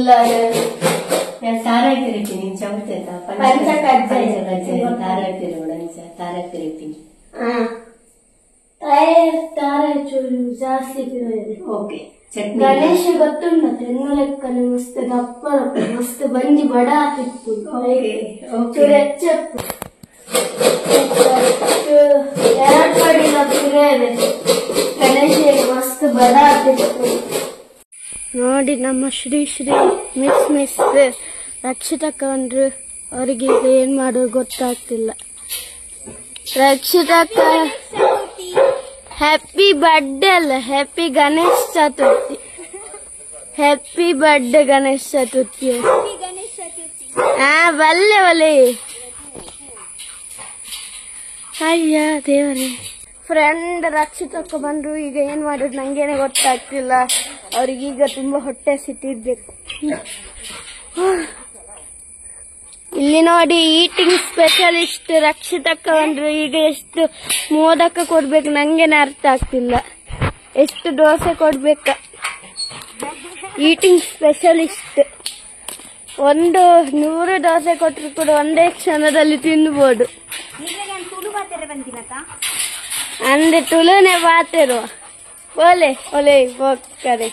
ಇಲ್ಲ ನಾನು ತಾರಾಯಿ ತಿರುಗ್ತೀನಿ ಚೌತೆ ಪಂಚಕಜ್ಜಾಯ. ತಾರಾಯಿ ತಿರುಗೋಣ ತಾರಾಯಿ ತಿರುಗ್ತೀನಿ. ತಾರಾಯಿ ಚೂರು ಜಾಸ್ತಿ ತಿನ್ನೋದು. ಓಕೆ ಚಟ್ನಿ ಗಣೇಶ ಗೊತ್ತುಂಟ ತಿನ್ನು ಲೆಕ್ಕನೆ ಮಸ್ತ್ ದಪ್ಪ ದಪ್ಪ ಮಸ್ತ್ ಬಂಜಿ ಬಡ ತಿಪ್ಪು ಓಕೆ ಓಕೆ ಚೂರು ಹೆಚ್ಚಪ್ಪು ಎರಡು ಪಡಿನ ಪಿರೇವೆ ಗಣೇಶ ಮಸ್ತ್ ಬಡ ತಿಪ್ಪು. ನೋಡಿ ನಮ್ಮ ಶ್ರೀ ಶ್ರೀ ಮಿಸ್ ಮಿಸ್ ರಕ್ಷಿತಕ್ಕಂಡ್ರು ಅವರಿಗೆ ಈಗ ಏನ್ ಮಾಡೋದು ಗೊತ್ತಾಗ್ತಿಲ್ಲ. ರಕ್ಷಿತಕ್ಕ ಹ್ಯಾಪಿ ಬರ್ಡೇ ಅಲ್ಲ, happy Ganesh Chaturthi. Happy birthday Ganesh Chaturthi. ಹಾ ಬಲ್ಲೆ ಬಲ್ಲೆ. ಅಯ್ಯ ದೇವರೇ. ಫ್ರೆಂಡ್ ರಕ್ಷಿತಕ್ಕ ಬಂದ್ರು, ಈಗ ಏನ್ ಮಾಡೋದು ನಂಗೇನೆ ಗೊತ್ತಾಗ್ತಿಲ್ಲ. ಅವ್ರಿಗೀಗ ತುಂಬಾ ಹೊಟ್ಟೆ ಹಸಿತಿರ್ಬೇಕು. ಇಲ್ಲಿ ನೋಡಿ ಈಟಿಂಗ್ ಸ್ಪೆಷಲಿಸ್ಟ್ ರಕ್ಷಿತಕ್ಕ ಬಂದ್ರು, ಈಗ ಎಷ್ಟು ಮೋದಕ ಕೊಡ್ಬೇಕು ನಂಗೇನೆ ಅರ್ಥ ಆಗ್ತಿಲ್ಲ. ಎಷ್ಟು ದೋಸೆ ಕೊಡ್ಬೇಕ? ಈಟಿಂಗ್ ಸ್ಪೆಷಲಿಸ್ಟ್ 100 ದೋಸೆ ಕೊಟ್ಟರು ಕೂಡ ಒಂದೇ ಕ್ಷಣದಲ್ಲಿ ತಿನ್ಬೋದು. ಅಂದ್ರೆ ತುಳುನೆ ಬಾತಿರುವ ಒಲೆ ಒಲೆ ಹೋಗ್ತಾರೆ.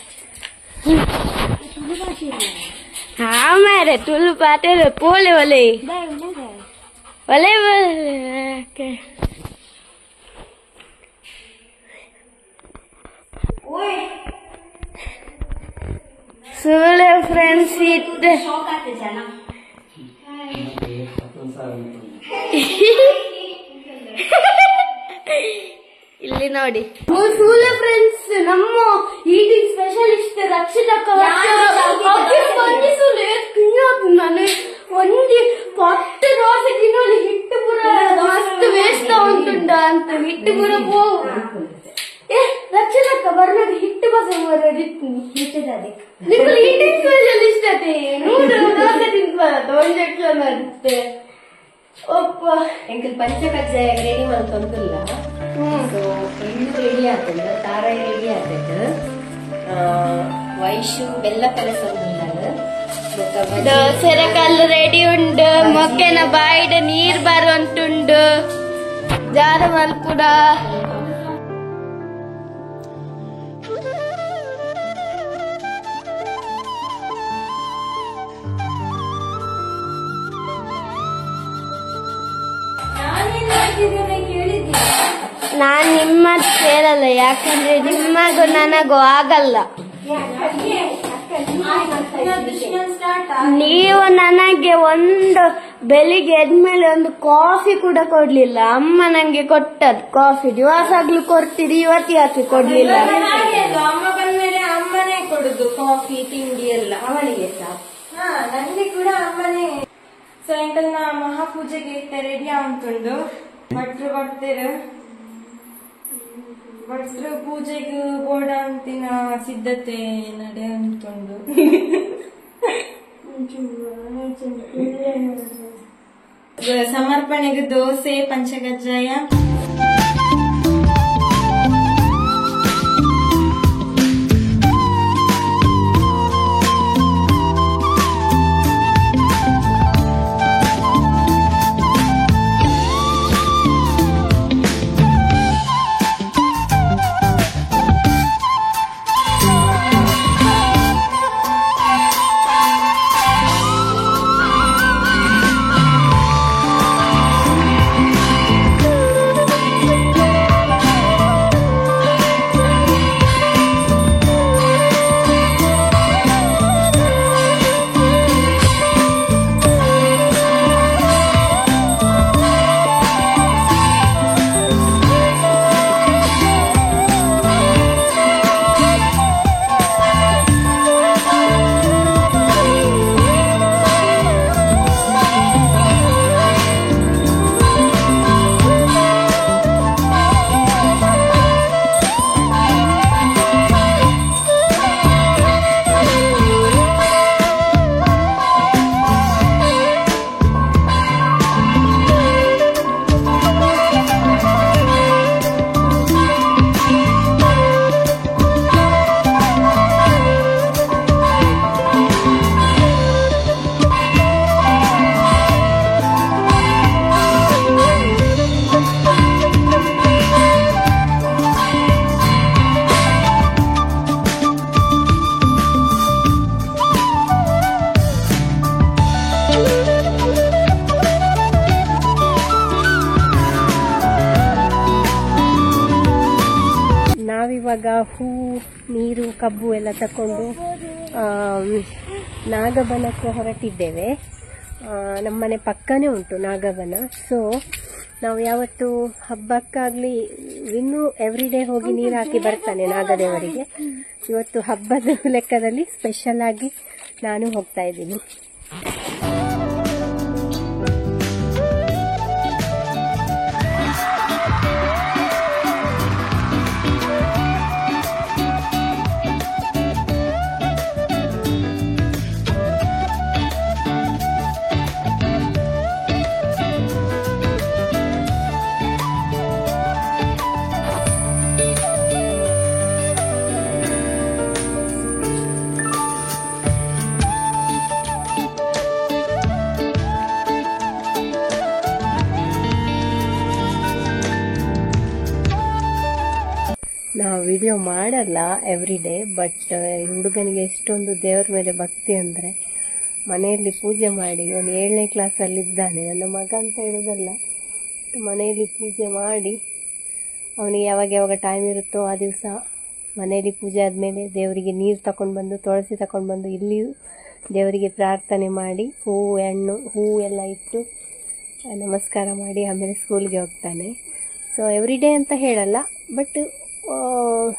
ಹಾ ಮಾರೆ ತುಳು ಪಾತೆರು ಪೋಲೆ ಒಲೆ ಒಲೆ ಒಲೆ. ಸುಳ್ಳು ಫ್ರೆಂಡ್ಸ್ ಇತ್ತು. ಇಲ್ಲಿ ನೋಡಿ ಸೂಲೆ ಫ್ರೆಂಡ್ಸ್ ನಮ್ಮ ಈಟಿಂಗ್ ಸ್ಪೆಷಲಿಸ್ಟ್ ರಕ್ಷಿತಕ್ಕ ನಾನು ಒಂದಿ ಪತ್ತು ದೋಸೆ ತಿನ್ನೋದು ಹಿಟ್ಟು ಪೂರ ಮಸ್ತ್ ವೇಸ್ಟ್ ಉಂಟುಂಡ ಅಂತ ಹಿಟ್ಟು ಪೂರ ಪೋವು. ಏ ರಕ್ಷಿತಕ್ಕ ಬರ್ನಾಗ ಹಿಟ್ಟು ಬಸ ನಿಮ್ಮಲ್ಲಿ ಈಟಿಂಗ್ ಸ್ಪೆಷಲಿಸ್ಟ್ ಅದೇ 100 ದೋಸೆ ತಿನ್ಬಾರದು ಒಂದೆಟ್ಲ ಮಾಡುತ್ತೆ. ಒಪ್ಪ ಎಂಕಲ್ ಪಂಚಕಜ್ಜಾಯ ರೆಡಿ ಮಲ್ತೊಂದುಲ್ಲ. ಸೊ ಎಳ್ಳು ರೆಡಿ ಆತಂಡ, ತಾರಾಯಿ ರೆಡಿ ಆತೈತೆ, ವೈಶು ಬೆಲ್ಲ ಕಲಸೊಂದುಲ್ಲ, ದೋಸೆರ ಕಲ್ಲು ರೆಡಿ ಉಂಡು, ಮೊಕ್ಕೆನ ಬಾಯಿಡ ನೀರ್ ಬರುವಂತುಂಡು, ಜಾರ ಮಲ್ಪುಡ. ನಾನ್ ನಿಮ್ಮ ಕೇಳಲ್ಲ, ಯಾಕಂದ್ರೆ ನಿಮಗೂ ನನಗೂ ಆಗಲ್ಲ. ನೀವು ನನಗೆ ಒಂದು ಬೆಳಿಗ್ಗೆ ಎದ್ಮೇಲೆ ಒಂದು ಕಾಫಿ ಕೂಡ ಕೊಡ್ಲಿಲ್ಲ. ಅಮ್ಮ ನಂಗೆ ಕೊಟ್ಟದ್ದು ಕಾಫಿ, ದಿವಸಾಗ್ಲೂ ಕೊಡ್ತೀರಿ, ಇವತ್ತು ಯಾಕೆ ಕೊಡ್ಲಿಲ್ಲ? ಅಮ್ಮ ಬಂದ್ಮೇಲೆ ಅಮ್ಮನೇ ಕೊಡುದು ಕಾಫಿ ತಿಂಡಿ ಎಲ್ಲ ಅವಳಿಗೆ. ಹಾ ನಂಗೆ ಕೂಡ ಅಮ್ಮನೇ. ಸಾಯಂಕಾಲ ಮಹಾಪೂಜೆಗೆ ರೆಡಿ ಉಂಟುಂಡು ಭಟ್ರು ಬರ್ತೀರ, ಭಟ್ರು ಪೂಜೆಗೆ ಬೋಡ ಅಂತಿನ ಸಿದ್ಧತೆ ನಡೆ ಉಂಟುಂಡು. ಸಮರ್ಪಣೆಗೆ ದೋಸೆ ಪಂಚಕಜ್ಜಾಯ. ನಾವಿವಾಗ ಹೂ ನೀರು ಕಬ್ಬು ಎಲ್ಲ ತಕೊಂಡು ನಾಗಬನಕ್ಕೆ ಹೊರಟಿದ್ದೇವೆ. ನಮ್ಮನೆ ಪಕ್ಕನೇ ಉಂಟು ನಾಗಬನ. ಸೊ ನಾವು ಯಾವತ್ತು ಹಬ್ಬಕ್ಕಾಗಲಿ ಇನ್ನೂ ಎವ್ರಿ ಡೇ ಹೋಗಿ ನೀರು ಹಾಕಿ ಬರ್ತಾನೆ ನಾಗದೇವರಿಗೆ. ಇವತ್ತು ಹಬ್ಬದ ಲೆಕ್ಕದಲ್ಲಿ ಸ್ಪೆಷಲ್ ಆಗಿ ನಾನು ಹೋಗ್ತಾ ಇದ್ದೀನಿ. ನಾವು ವಿಡಿಯೋ ಮಾಡಲ್ಲ every day, but ಹುಡುಗನಿಗೆ ಎಷ್ಟೊಂದು ದೇವರ ಮೇಲೆ ಭಕ್ತಿ ಅಂದರೆ ಮನೆಯಲ್ಲಿ ಪೂಜೆ ಮಾಡಿ, ಅವನು 7ನೇ ಕ್ಲಾಸಲ್ಲಿದ್ದಾನೆ, ನನ್ನ ಮಗ ಅಂತ ಹೇಳೋದಲ್ಲ, ಮನೆಯಲ್ಲಿ ಪೂಜೆ ಮಾಡಿ ಅವನಿಗೆ ಯಾವಾಗ ಯಾವಾಗ ಟೈಮ್ ಇರುತ್ತೋ ಆ ದಿವಸ ಮನೆಯಲ್ಲಿ ಪೂಜೆ ಆದಮೇಲೆ ದೇವರಿಗೆ ನೀರು ತಗೊಂಡು ಬಂದು, ತುಳಸಿ ತಗೊಂಡು ಬಂದು ಇಲ್ಲಿಯೂ ದೇವರಿಗೆ ಪ್ರಾರ್ಥನೆ ಮಾಡಿ ಹೂವು ಹಣ್ಣು ಹೂವು ಎಲ್ಲ ಇಟ್ಟು ನಮಸ್ಕಾರ ಮಾಡಿ ಆಮೇಲೆ ಸ್ಕೂಲ್ಗೆ ಹೋಗ್ತಾನೆ. So every day ಅಂತ ಹೇಳಲ್ಲ, ಬಟ್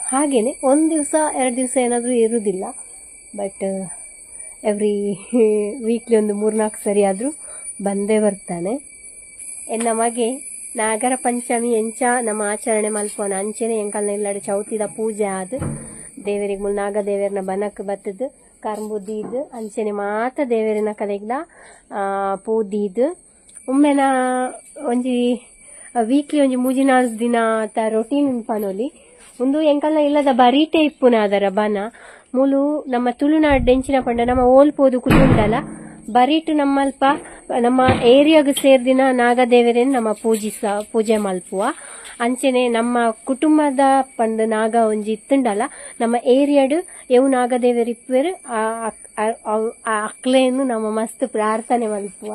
ಹಾಗೇನೆ ಒಂದು ದಿವಸ ಎರಡು ದಿವಸ ಏನಾದರೂ ಇರುವುದಿಲ್ಲ, but every weekly ಒಂದು 3-4 ಸರಿ ಆದರೂ ಬಂದೇ ಬರ್ತಾನೆ. ಎನ್ನ ಮಗೆ ನಾಗರ ಪಂಚಮಿ ಎಂಚ ನಮ್ಮ ಆಚರಣೆ ಮಲ್ಪೋನ ಅಂಚೆನೆ ಎಂಕಲ್ನ ಇಲ್ಲಡೆ ಚೌತಿದ ಪೂಜೆ ಆದ ದೇವರಿಗೆ ಮುಲ್ ನಾಗದೇವರನ ಬನಕ್ ಬತ್ತದು ಕರ್ಂಬುದೀದ್ ಅಂಚೆನೆ ಮಾತ ದೇವರಿನ ಕಲೆಗ್ಲ ಪೂದೀದ್ ಒಮ್ಮೆನ ಒಂಜಿ ವೀಕ್ಲಿ ಒಂಜಿ 3-4 ದಿನ ತ ರೊಟೀನ್ ಪನೊಲಿ ಒಂದು ಎಂಕಲ್ನ ಇಲ್ಲದ ಬರೀಟೆ ಇಪ್ಪುನ ಅದರ ಬನ ಮೂಲು ನಮ್ಮ ತುಳುನಾಡು ಎಂಚಿನ ಪಂಡ ನಮ್ಮ ಓಲ್ಪೋದು ಕುಲುಂಡಲ ಬರೀಟು ನಮ್ಮಲ್ಪ ನಮ್ಮ ಏರಿಯಾಗ ಸೇರ್ದಿನ ನಾಗದೇವರೇನು ನಮ್ಮ ಪೂಜೆ ಮಲ್ಪುವ ಅಂಚೆನೆ ನಮ್ಮ ಕುಟುಂಬದ ಪಂಡ ನಾಗ ಒಂಜಿ ಇತ್ತುಂಡಲ ನಮ್ಮ ಏರಿಯಾಡು ಎವು ನಾಗದೇವರಿಪ್ಪೇರು ಆ ಅಕ್ಲೇನು ನಮ್ಮ ಮಸ್ತ್ ಪ್ರಾರ್ಥನೆ ಮಲ್ಪುವ.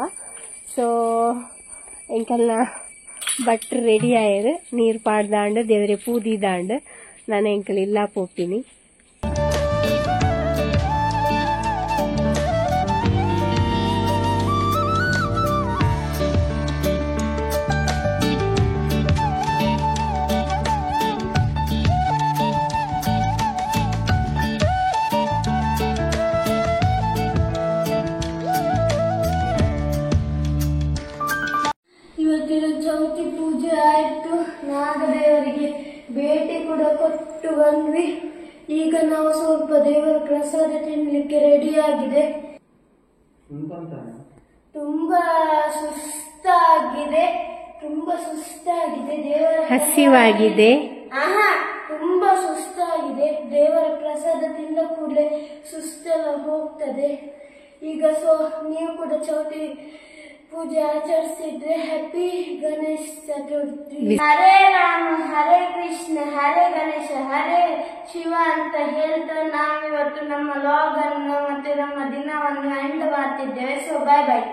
ಸೊ ಎಂಕಲ್ನ ಭಟ್ರು ರೆಡಿ ಆಯರು ನೀರು ಪಾಡ್ದಾಂಡು ದೇವರೇ ಪೂದಿದಾಂಡು ನಾನು ಎಂಕಲ್ ಇಲ್ಲ ಪೋಪಿನಿ. ಇವತ್ತಿನ ಚೌತಿ ಪೂಜೆ ಆಯಿತು, ನಾಗದೇವರಿಗೆ ಬೇಟೆ ಕೂಡ ಕೊಟ್ಟು ಬಂದ್ವಿ. ಈಗ ನಾವು ಸ್ವಲ್ಪ ದೇವರ ಪ್ರಸಾದ ತಿನ್ಲಿಕ್ಕೆ ರೆಡಿ ಆಗಿದೆ. ತುಂಬಾ ಸುಸ್ತಾಗಿದೆ, ತುಂಬಾ ಸುಸ್ತಾಗಿದೆ, ದೇವರ ಹಸಿವಾಗಿದೆ, ತುಂಬಾ ಸುಸ್ತಾಗಿದೆ. ದೇವರ ಪ್ರಸಾದ ತಿಂದ ಕೂಡಲೇ ಸುಸ್ತೆಲ್ಲ ಹೋಗ್ತದೆ. ಈಗ ಸೊ ನೀವು ಕೂಡ ಚೌತಿ ಪೂಜೆ ಆಚರಿಸಿದ್ರೆ ಹ್ಯಾಪಿ ಗಣೇಶ್ ಚತುರ್ಥಿ. ಹರೇ ರಾಮ ಹರೇ ಕೃಷ್ಣ ಹರೇ ಗಣೇಶ ಹರೇ ಶಿವ ಅಂತ ಹೇಳ್ತಾ ನಾವಿವತ್ತು ನಮ್ಮ ಲಾಗ್ ಅನ್ನು ಮತ್ತೆ ನಮ್ಮ ದಿನವನ್ನು ಎಂಡ್ ಮಾಡ್ತಿದ್ದೇವೆ. So bye boy.